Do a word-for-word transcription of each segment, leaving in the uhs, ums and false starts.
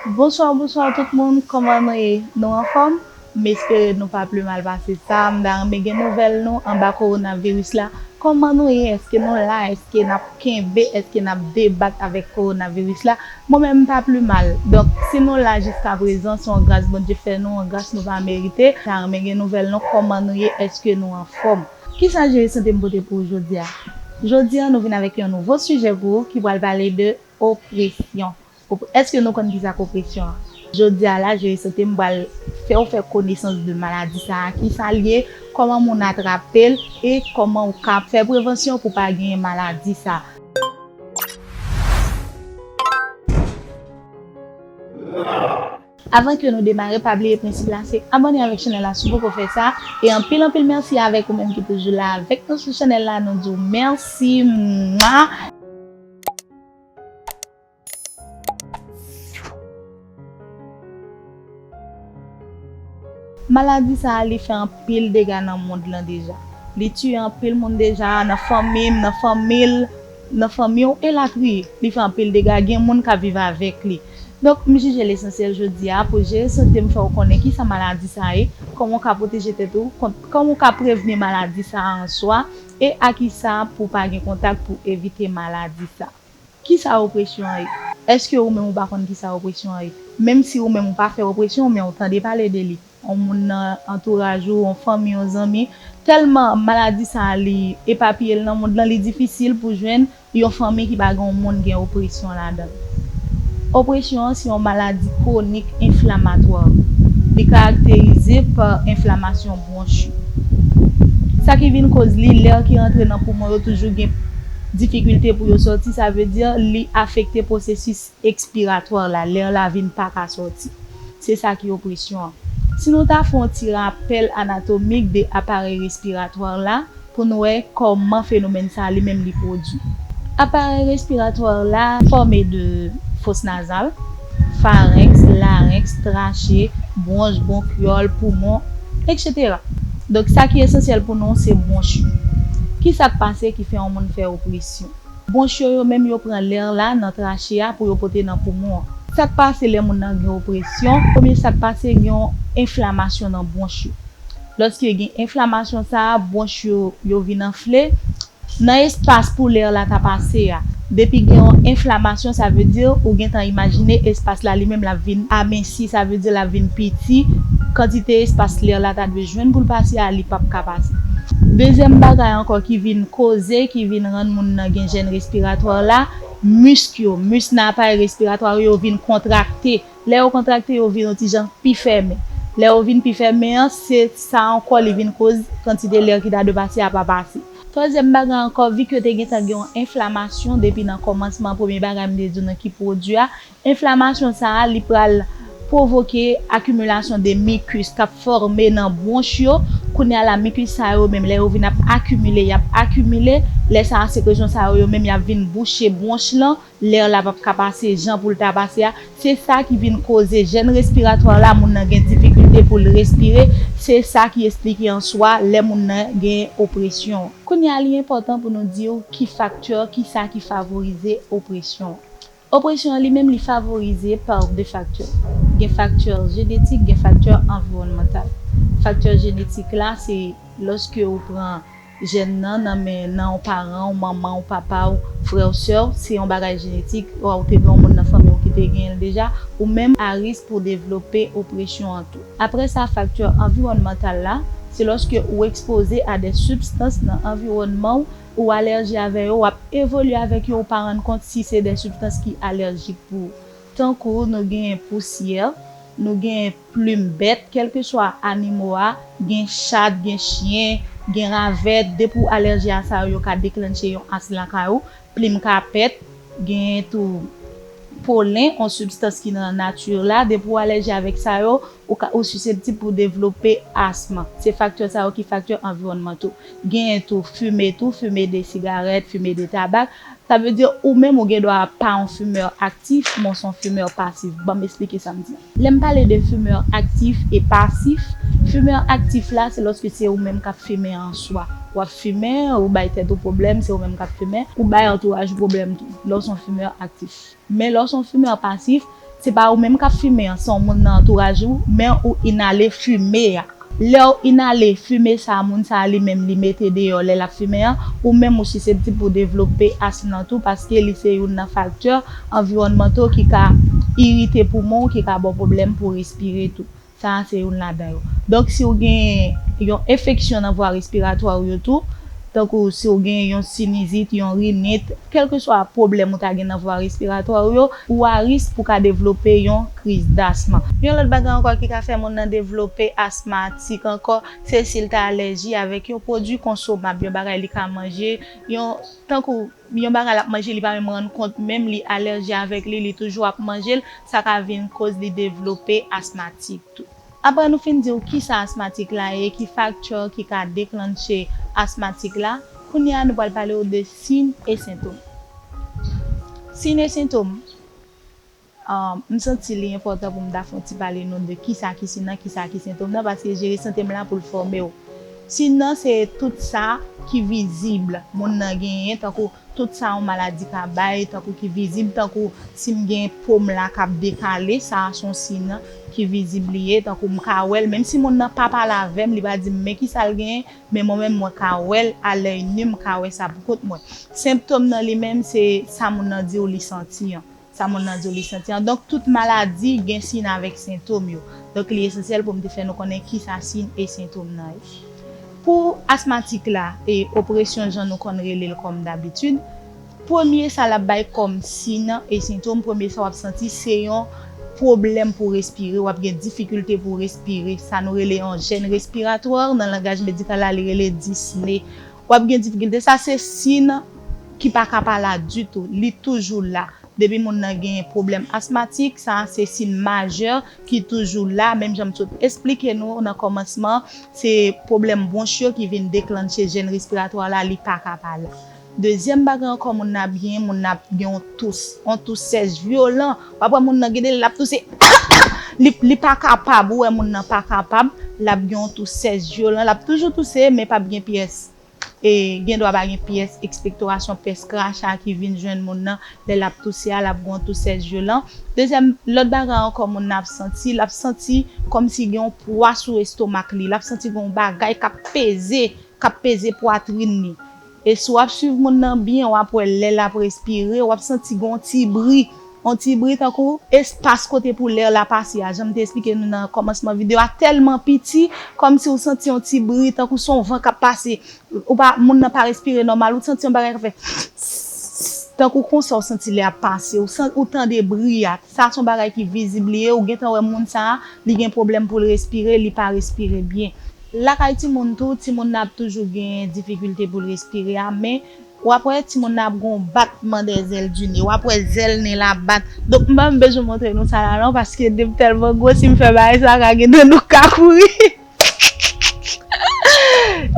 Bonswa, bonswa tout moun, kòman nou ye? Nou anfòm? M espere nou pa pli mal pase sa. M ta renmen gen nouvèl nou anba kowonaviris la. Kòman nou ye? Èske nou la? Èske n ap kenbe? Èske n ap debat avèk kowonaviris la? Mwen menm, m pa pli mal. Donk, si nou la jiskaprezan, se yon gras Bondye fè nou, yon gras nou pa merite. M ta renmen gen nouvèl nou, kòman nou ye? Èske nou anfòm? Kisa Jere Sante m pote pou ou jodi a? Jodi a, nou vin avèk yon nouvo sijè pou ou ki pral pale de opresyon. Op-, èske nou konn kisa k opresyon an? Jodi a la, Jere Sante m pral fè w fè konesans de maladi sa a, kisa l ye, kòman moun atrape l, e kòman w ka fè prevansyon pou pa genyen maladi sa a. Avan ke nou demare, pa bliye prensip la se abòne avèk chanèl la si w poko fè sa. E anpil, anpil mèsi avèk ou menm ki toujou la avèk nou sou chanèl la. Nou di w mèsi. Mwa. Maladi sa a, li fè anpil dega nan mond lan deja. Li tiye anpil moun deja, nan fanmi m, nan fanmi l, nan fanmi w, elatriye. Li fè anpil dega, gen moun k ap viv avèk li. Donk, m jije l esansyèl jodi a pou Jere Sante m fè w konnen kisa maladi sa a ye, kòman w ka pwoteje tèt ou, kont-, kòman w ka prevni maladi sa a an swa, e a kisa pou w pa gen kontak pou evite maladi sa a. Kisa opresyon an ye? Èske ou menm ou pa konn kisa opresyon an ye? Menm si ou menm ou pa fè opresyon, men ou tande pale de li. Yon moun nan antouraj ou, yon fanmi, yon zanmi. Tèlman maladi sa a li epapiye l nan mond lan, li difisil pou jwenn yon fanmi ki pa gen yon moun gen opresyon ladan l. Opresyon an se yon maladi kwonik enflamatwa. Li karakterize pa enflamasyon bwonch yo. Sa ki vin koz li, lè ki rantre nan poumon yo toujou gen difikilte pou yo sòti, sa vle di li afekte pwosesis espiratwa la, lè la vin pa ka sòti. Se sa ki opresyon an. Si nou ta fè yon ti rapèl anatomik de aparèy respiratwa la, pou nou wè kòman fenomèn sa a li menm li pwodui. Aparèy respiratwa la fòme de fòs nazal, farenks, larenks, trache, bwonch, bwonkyòl, poumon, etsetera. Donk, sa ki esansyèl pou nou, se bwonch yo. Kisa k pase ki fè yon moun fè opresyon? Bwonch yo, yo menm, yo pran lè la nan trache a pou yo pote nan poumon an. Sa k pase lè moun nan gen opresyon? Premye sa k pase, gen yon enflamasyon nan bwonch yo. Lòske gen enflamasyon sa a, bwonch yo, yo vin anfle. Nan espas pou lè la ta pase a, depi gen yon enflamasyon, sa vle di ou gentan imajine espas la li menm l ap vin aminsi, sa vle di l ap vin piti. Kantite espas lè la ta dwe jwenn pou l pase a, li p ap ka pase. Dezyèm bagay ankò ki vin koze, ki vin rann moun nan gen jèn respiratwa la, misk yo, misk nan aparèy respiratwa yo vin kontrakte. Lè yo kontrakte, yo vin yon ti jan pi fèmen. Lè yo vin pi fèmen an, se sa ankò li vin koz kantite lè ki ta dwe pase a pa pase. Twazyèm bagay ankò, vi ke te gentan gen yon enflamasyon depi nan kòmansman, premye bagay m te di w nan ki pwodui a, enflamasyon sa a, li pral pwovoke akimilasyon de mikis k ap fòme nan bwonch yo. Kounye a la, mikis sa yo menm, lè yo vin ap akimile, y ap akimile. Lè sa a, sekrezyon sa yo, yo menm, y ap vin bouche bwonch lan. Lè la p ap ka pase jan pou l ta pase a, se sa ki vin koze jèn respiratwa la, moun nan gen difikilte pou l respire, se sa ki esplike an swa lè moun nan gen opresyon. Kounye a, li enpòtan pou nou di w ki faktè, ki sa ki favorize opresyon. Opresyon an li menm, li favorize pa de faktè. Gen faktè jenetik, gen faktè anviwònmantal. Faktè jenetik la, se lòske ou pran jèn nan nan men, nan yon paran w, manman w, papa w, frè w, sè w, se yon bagay jenetik, w te gen yon moun nan fanmi w ki te genyen l deja, ou menm a risk pou devlope opresyon an tou. Apre sa, faktè anviwònmantal la, se lòske ou ekspoze a de sibstans nan anviwònman w, ou alèji avè yo, w ap evolye avèk yo, ou pa rann kont si se de sibstans ki alèjik pou ou. Tankou nou genyen pousyè, nou genyen plim bèt, kèlkeswa animo a, gen chat, gen chyen, gen ravèt, depi w alèji a sa yo, yo ka deklanche yon as lakay ou, plim kapèt, genyen tou polen, yon sibstans ki nan nati la, depi w alèji avèk sa yo, ou ka, ou siseptib pou devlope asm. Se faktè sa yo ki faktè anviwònmanto. Genyen tou fime tou, fime de sigarèt, fime de tabak, Sa vle di ou menm ou gen dwa pa yon fimè aktif, men w se yon fimè pasif. Ban m esplike sa m di an. Lè m pale de fimè aktif e pasif, fimè aktif la, se lòske se ou menm k ap fimen an swa. W ap fimen, ou bay tèt ou pwoblèm, se ou menm k ap fimen, ou bay antouraj ou pwoblèm tou, lè w se yon fimè aktif. Men lè w se yon fimè pasif, Se pa ou menm k ap fimen an, se yon moun nan antouraj ou, men ou inale fimen an. Lè w inale fimen sa a, moun sa a li menm li mete deyò lè l ap fimen an, ou menm ou siseptib pou devlope asm nan tou, paske li se youn nan faktè anviwònmanto ki ka irite poumon w, ki ka ba w pwoblèm pou respire tou. Sa a se youn ladan yo. Donk, si w gen yon enfeksyon nan vwa respiratwa w yo tou, tankou si w gen yon sinizit, yon rinit, kèlkeswa pwoblèm ou ta gen nan vwa respiratwa w yo, ou a risk pou ka devlope yon kriz dasm. Yon lòt bagay ankò ki ka fè moun nan devlope asmatik ankò, se si l ta alèji avèk yon pwodui konsomab, yon bagay li ka manje, yon, tankou yon bagay l ap manje, li pa menm rann kont menm li alèji avèk li, li toujou ap manje l, sa ka vin koz li devlope asmatik tou. Apre nou fin di w kisa asmatik la ye, ki faktè ki ka deklanche asmatik la, kounye a nou pral pale w de siy e sentòm. Siy e sentòm, um, m santi li enpòtan pou m ta fè yon ti pale nou de kisa ki siy nan, kisa ki sentòm nan, paske jere sante m la pou l fòme w. Siy nan se tout sa ki vizib moun nan genyen, tankou tout sa yon maladi ka bay, tankou ki vizib, tankou si m gen po m la k ap dekale, sa a se yon siy nan ki vizib li ye, tankou m ka wè l, menm si moun nan pa pale avè m, li pa di m men kisa l genyen, men mwen menm mwen ka wè l, a lèy ni m ka wè sa pou kont mwen. Sentòm nan li menm se sa moun nan di w li santi an. Sa moun nan di w li santi an. Donk, tout maladi gen siy avèk sentòm yo. Donk, li esansyèl pou m te fè nou konnen kisa siy e sentòm nan ye. Pou asmatik la, e opresyon jan nou konn rele l kòm dabitid, premye sa l ap bay kòm siy e sentòm, premye sa w ap santi se yon pwoblèm pou respire, w ap gen difikilte pou respire, sa nou rele yon jèn respiratwa, nan langaj medikal la, li rele disne. W ap gen difikilte, sa se siy ki pa ka pa la ditou, li toujou la. Depi moun nan gen pwoblèm asmatik, sa se siy majè ki toujou la, menm jan m sot esplike nou nan kòmansman, se pwoblèm bwonch yo ki vin deklanche jèn respiratwa la, li pa ka pa la. Dezyèm bagay ankò, moun nan ap gen, moun nan ap gen yon tous, yon tous sèch vyolan. W ap wè moun nan gen de lè l ap touse, li, li pa kapab, ou wè moun nan pa kapab, l ap gen yon tous sèch vyolan, l ap toujou touse, men p ap gen pyès e gen dwa pa gen pyès ekspektorasyon, pyès kracha ki vin jwenn moun nan lè l ap touse a, l ap gen yon tous sèch vyolan. Dezyèm, lòt bagay ankò moun nan ap santi, l ap santi kòmsi gen yon pwa sou estomak li, l ap santi gen yon bagay k ap peze, k ap peze pwatrin li. E si w ap swiv moun nan byen, w ap wè lè l ap respire, w ap santi gen yon ti bri, yon ti bri tankou espas kote pou lè la pase a. Jan m te esplike nou nan kòmansman videyo a, tèlman piti, kòmsi w santi yon ti bri, tankou se yon van k ap pase. Ou pa, moun nan pa respire nòmal, ou santi yon bagay k ap fè tankou konsa, ou santi lè ap pase, ou san-, ou tande bri a. Sa se yon bagay ki vizib li ye, ou gentan wè moun sa a, li gen pwoblèm pou l respire, li pa respire byen. Lakay timoun tou, timoun nan ap toujou gen difikilte pou l respire a, men w ap wè timoun nan ap gen yon batman dè zèl di ne, w ap wè zèl nen l ap bat. Donk, m pa menm bezwen montre nou sa la non, paske depi tèlman gwo, si m fè bagay sa, ka gen de nou ka kouri.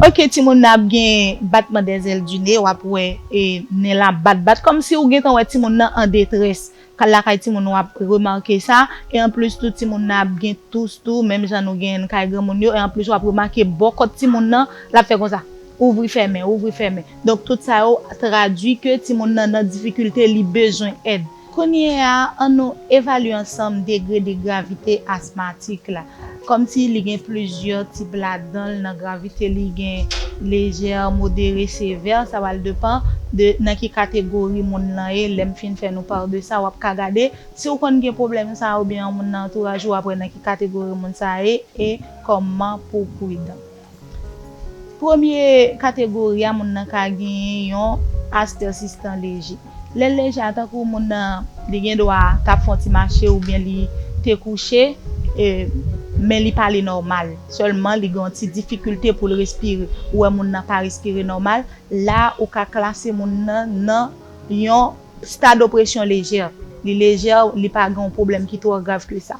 Ok, timoun nan ap gen batman dè zèl di ne, w ap wè e, nen l ap bat, bat, kòmsi ou gentan wè timoun nan an detrès. Ka lakay timoun w ap remake sa, e anplis tou timoun nan ap gen tous tou, menm jan nou genyen kay granmoun yo, e anplis w ap remake bò kòt timoun nan, l ap fè konsa, ouvri fèmen, ouvri fèmen. Donk tout sa yo tradui ke timoun nan nan difikilte, li bezwen èd. Kounye a, ann nou evalye ansanm degre de gravite asmatik la. Kòmsi li gen plizyè tip ladan l, nan gravite li gen lejè, modere, sevè, sa pral depann de nan ki kategori moun nan ye. Lè m fin fè nou pa de sa, w ap ka gade si w konn gen pwoblèm sa oubyen yon moun nan antouraj ou, w ap wè nan ki kategori moun sa ye e kòman pou w pridan. Premye kategori a, moun nan ka genyen yon astè sistan leje. Lè l leje a, tankou moun nan, li gen dwa t ap fè yon ti mache oubyen li te kouche, e, men li pale nòmal. Sèlman, li gen yon ti difikilte pou l respire. Ou wè moun nan pa respire nòmal. La, ou ka klase moun nan nan yon stad opresyon lejè. Li lejè, li pa gen yon pwoblèm ki twò grav ke sa.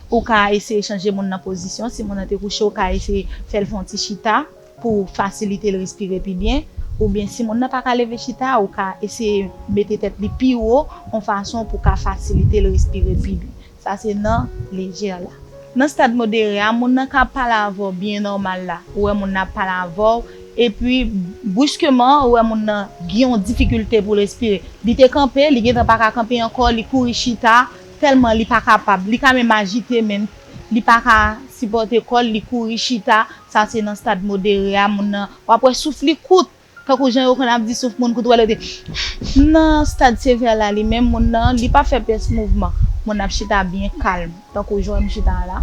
Ou ka eseye chanje moun nan pozisyon. Si moun nan te kouche, ou ka eseye fè l fè yon ti chita pou fasilite l respire pi byen. Oubyen si moun nan pa ka leve chita, ou ka eseye mete tèt li pi wo, yon fason pou ka fasilite l respire pi byen. Sa se nan lejè la. Nan stad modere a, moun nan ka pale avè w byen nòmal la. Ou wè moun nan ap pale avè w, epi briskeman, ou wè moun nan gen yon difikilte pou l respire. Li te kanpe, li gentan pa ka kanpe ankò, li kouri chita, Tèlman li pa kapab, li ka menm ajite, men li pa ka sipòte kò l, li kouri chita, sa se nan stad modere a, moun nan, w ap wè souf li kout. Tankou jan yo konn ap di souf moun kout, w wè l te nan stad sevè la, li menm moun nan, li pa fè pyès mouvman. Moun nan ap chita byen kalm. Tankou jan w wè m chita la,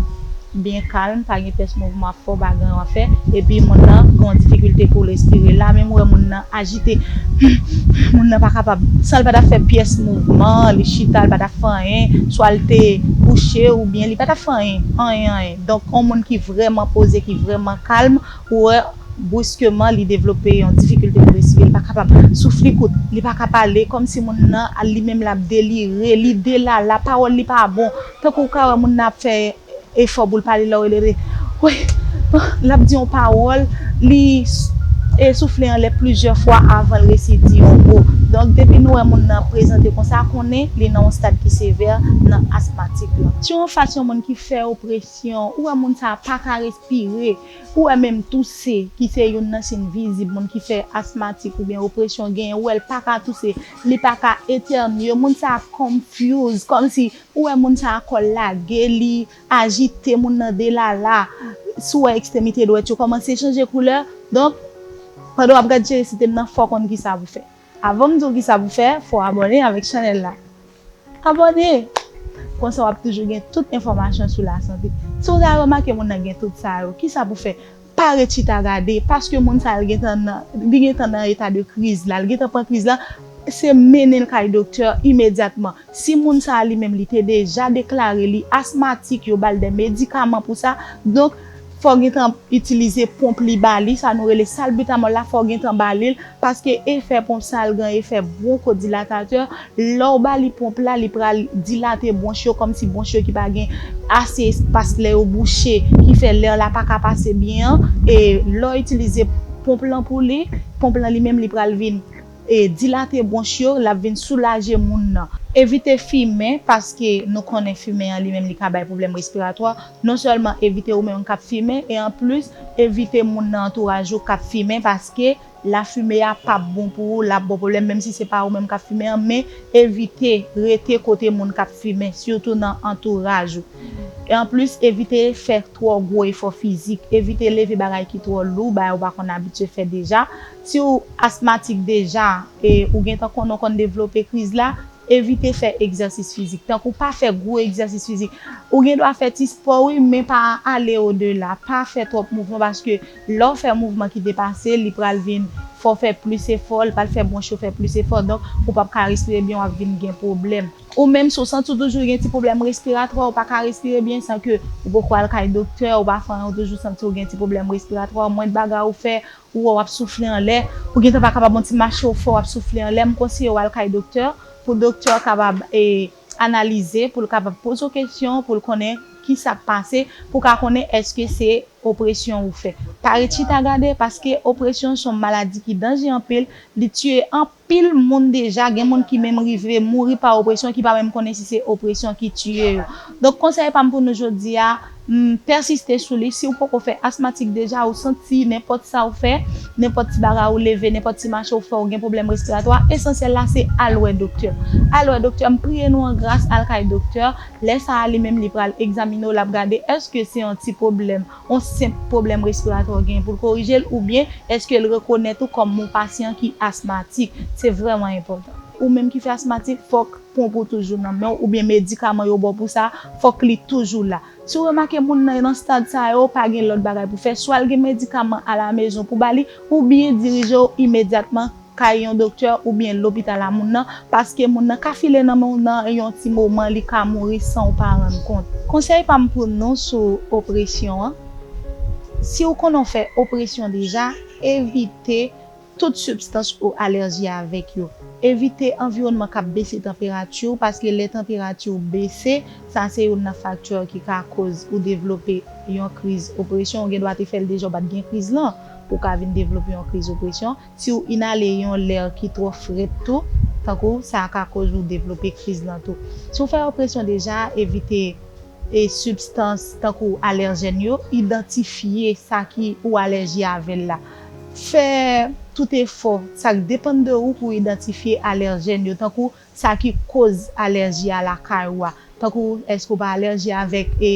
byen kalm, pa gen pyès mouvman fò, pa gen anyen w ap fè. Epi moun nan gen yon difikilte pou l respire. La menm ou wè moun nan ajite, moun nan pa kapab. San l pa ta fè pyès mouvman, li chita, l pa ta fè anyen, swa l te kouche oubyen li pa ta fè anyen, anyen, anyen. Donk, yon moun ki vrèman poze, ki vrèman kalm, ou wè, briskeman, li devlope yon difikilte pou respire, li pa kapab. Souf li kout, li pa ka pale, kòmsi moun nan, li menm l ap delire, li delala, pawòl li pa bon. Tankou w ka wè moun nan ap fè efò pou l pale, lè w rele, wi, l ap di yon pawòl, li s- e soufle anlè plizyè fwa avan l resi di yon mo. Donk, depi nou wè moun nan prezante konsa, konnen li nan yon stad ki sevè nan asmatik lan. Si w anfas yon moun ki fè opresyon, ou wè moun sa a pa ka respire, ou wè menm touse, ki se youn nan siy vizib moun ki fè asmatik oubyen opresyon genyen, ou wè l pa ka touse, li pa ka etènye, moun sa a confuse, kòmsi ou wè moun sa a kò l lage, li ajite, moun nan delala. Si w wè ekstremite dwèt yo kòmanse chanje koulè, donk, pandan w ap gad cheri site m nan, fò w konn kisa pou fè. Avan m di w kisa pou fè, fò w abòne avèk chanèl la. Abòne! Konsa w ap toujou gen tout enfòmasyon sou lasante. Si w ta remake moun nan gen tout sa yo, kisa pou fè? Pa ret chita gade, paske moun sa a, li gentan nan, li gentan nan eta de kriz la, li gentan pran kriz la, se mennen l kay doktè imedyatman. Si moun sa a li menm li te deja deklare li asmatik, yo ba l de medikaman pou sa, donk, fò w gentan itilize ponp li ba li, sa nou rele salbitamòl la, fò w gentan ba li l, paske efè ponp sa a, l gen efè bwonkodilatatè. Lè w ba li ponp la, li pral dilate bwonch yo, kòmsi bwonch yo ki pa gen ase espas lè yo bouche, ki fè lè la pa ka pase byen an. E lè w itilize ponp lan pou li, ponp lan li menm li pral vin e dilate bwonch yo, l ap vin soulaje moun nan. Evite fimen, paske nou konnen fimen an li menm li ka bay pwoblèm respiratwa. Non sèlman evite ou menm k ap fimen, e anplis, evite moun nan antouraj ou k ap fimen, paske lafimen a p ap bon pou ou, l ap ba w pwoblèm, menm si se pa ou menm k ap fimen an, men evite rete kote moun k ap fimen, sitou nan antouraj ou. E anplis, evite fè twò gwo efò fizik, evite leve bagay ki twò lou, bagay ou pa konn abitye fè deja. Si w asmatik deja, e ou gentan konnen w konn devlope kriz la, evite fè egzèsis fizik. Tankou pa fè gwo egzèsis fizik. Ou gen dwa fè ti spò, wi, men pa ale odela. Pa fè twòp mouvman, paske lè w fè mouvman ki depase, li pral vin fè w fè plis efò, li pral fè bwonch yo fè plis efò. Donk, ou p ap ka respire byen, w ap vin gen pwoblèm. Ou menm, si w santi w toujou gen ti pwoblèm respiratwa, ou pa ka respire byen san ke ou poko al kay doktè, ou pa fè anyen, ou toujou santi w gen ti pwoblèm respiratwa, mwen bagay ou fè, ou wè w ap soufle anlè, ou gentan pa kapab yon ti mache w fè, w ap soufle anlè, m konseye w al kay doktè, pou doktè a kapab e, analize, pou l kapab poze w kesyon, pou l konnen ki sa k pase, pou w ka konnen èske se opresyon ou fè. Pa ret chita gade, paske opresyon se yon maladi ki danje anpil, li tiye anpil moun deja, gen moun ki menm rive mouri pa opresyon, ki pa menm konnen si se opresyon ki tiye yo. Donk, konsèy pa m pou nou jodi a, m, pèsiste sou li. Si w poko fè asmatik deja, ou santi nenpòt sa w fè, nenpòt ti bagay ou leve, nenpòt ti mache w fè, ou gen pwoblèm respiratwa, esansyèl la se al wè doktè. Al wè doktè, m priye nou an gras, al kay doktè. Lè sa a, li menm, li pral egzamine w, l ap gade èske se yon ti pwoblèm, yon senp pwoblèm respiratwa w genyen pou l korije l, oubyen èske l rekonèt ou kòm yon pasyan ki asmatik. Se vrèman enpòtan. Ou menm ki fè asmatik, fòk ponp ou toujou nan men w, oubyen medikaman yo ba w pou sa, fòk li toujou la. Si w remake moun nan nan stad sa yo, pa gen lòt bagay pou fè, swa l gen medikaman alamezon pou ba li, oubyen dirije w imedyatman kay yon doktè oubyen lopital a moun nan, paske moun nan ka file nan men w nan yon ti moman, li ka mouri san w pa rann kont. Konsèy pa m pou nou sou opresyon an, si w konnen w fè opresyon deja, evite tout sibstans ou alèji avèk yo. Evite anviwònman k ap bese tanperati w, paske lè tanperati w bese, sa se youn nan faktè ki ka koz ou devlope yon kriz opresyon. Ou gen dwa te fè l deja, ou pa t gen kriz lan, ou ka vin devlope yon kriz opresyon. Si w inale yon lè ki twò frèt tou, tankou sa ka koz ou devlope kriz lan tou. Si w fè opresyon deja, evite e sibstans tankou alèjèn yo, idantifye sa ki ou alèji avè l la. Fè tout efò, sa k depann de ou pou w idantifye alèjèn yo, tankou sa ki koz alèji a lakay ou a. Tankou, èske w pa alèji avèk e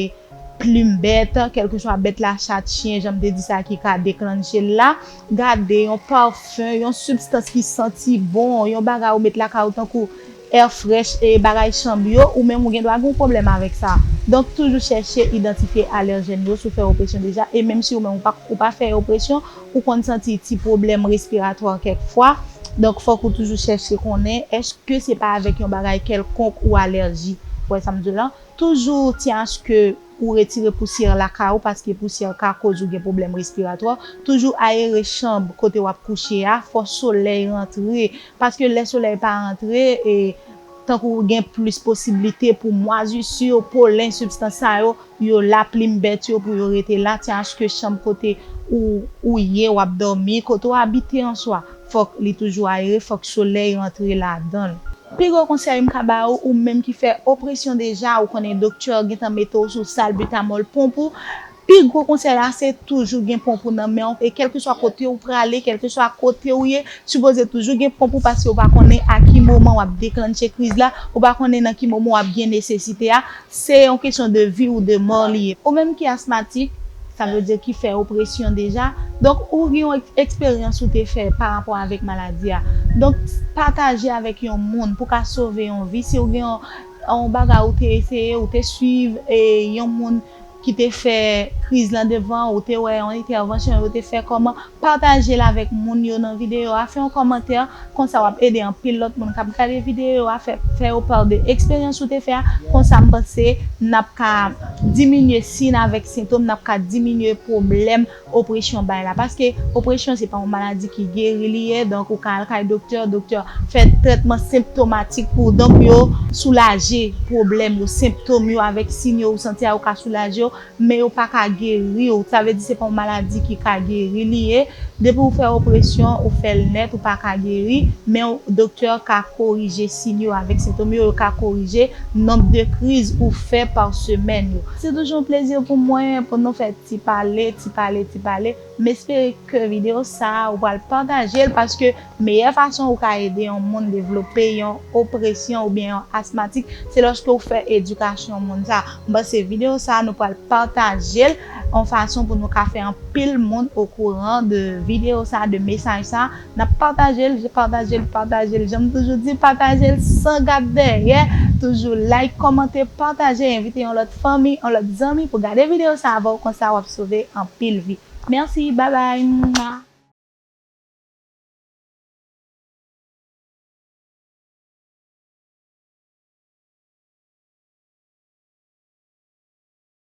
plim bèt, kèlkeswa bèt la, chat, chen, jan m te di sa, ki ka deklanche l la? Gade yon pafen, yon sibstans ki santi bon, yon bagay ou met lakay ou tankou air fresh e bagay chanm yo, ou menm ou gen dwa gen yon pwoblèm avèk sa. Donk, toujou chèche idantifye alèjèn yo si w fè opresyon deja, e menm si ou menm ou pa, ou pa fè opresyon, ou konn santi ti pwoblèm respiratwa kèk fwa. Donk, fòk ou toujou chèche konnen èske se pa avèk yon bagay kèlkonk ou alèji. Ou wè sa m di w la? Toujou tyen aske ou retire pousyè lakay ou, paske pousyè ka koz ou gen pwoblèm respiratwa. Toujou ayere chanm kote w ap kouche a, fò solèy rantre, paske lè solèy pa rantre, e, tankou gen plis posiblite pou mwazisi, polen, sibstans sa yo, yo la, plim bèt yo pou yo rete la, tyen aske chanm kote ou, ou ye, w ap dòmi, kote w abite an swa, fòk li toujou ayere, fòk solèy rantre ladan l. Pi gwo konsèy m ka ba ou, ou menm ki fè opresyon deja, ou konnen doktè gentan mete w sou salbitamòl, ponp ou, pi gwo konsèy la, se toujou gen ponp ou nan men w, e kèlkeswa kote ou prale, kèlkeswa kote ou ye, sipoze toujou gen ponp ou, paske ou pa konnen a ki moman w ap deklanche kriz la, ou pa konnen nan ki moman w ap gen nesesite a, se yon kesyon de vi ou de mò li ye. Ou menm ki asmatik, sa vle di ki fè opresyon deja, donk ou gen yon eksperyans ou te fè pa rapò avèk maladi a. Donk, pataje avèk yon moun pou ka sove yon vi. Si ou gen yon, yon bagay ou te eseye, ou te swiv e yon moun ki te fè kriz lan devan, ou te wè yon entèvansyon yo te fè, kòman, pataje l avèk moun yo nan videyo a, fè yon kòmantè, konsa w ap ede anpil lòt moun k ap gade videyo a, fè, fè yo pale de eksperyans ou te fè a, konsa m panse n ap ka diminye siy avèk sentòm, n ap ka diminye pwoblèm opresyon bay la. Paske opresyon se pa yon maladi ki geri li ye, donk ou ka al kay doktè, doktè fè trètman senptomatik pou ou, donk yo soulaje pwoblèm yo, senptòm yo avèk siy yo ou santi a, yo ka soulaje yo, men yo pa ka geri w. Sa vle di se pa yon maladi ki ka geri li ye. Depi ou fè opresyon, ou fè l nèt, ou pa ka geri, men w, doktè ka korije siy yo avèk sentòm yo, yo ka korije nonb de kriz ou fè pa semèn yo. Se toujou yon plezi pou mwen pou nou fè ti pale, ti pale, ti pale. M espere ke videyo sa a, ou pral pataje l, paske meyè fason ou ka ede yon moun devlope yon opresyon oubyen yon asmatik, se lòske ou fè edikasyon moun sa. M panse videyo sa a, nou pral pataje l yon fason pou nou ka fè anpil moun okouran de videyo sa a, de mesaj sa a. N ap pataje l, pataje l, pataje l. Jan m toujou di, pataje l san gad dèyè. Toujou like, kòmante, pataje, envite yon lòt fanmi, yon lòt zanmi pou gade videyo sa a avè w, konsa w ap sove anpil vi. Mèsi, babay.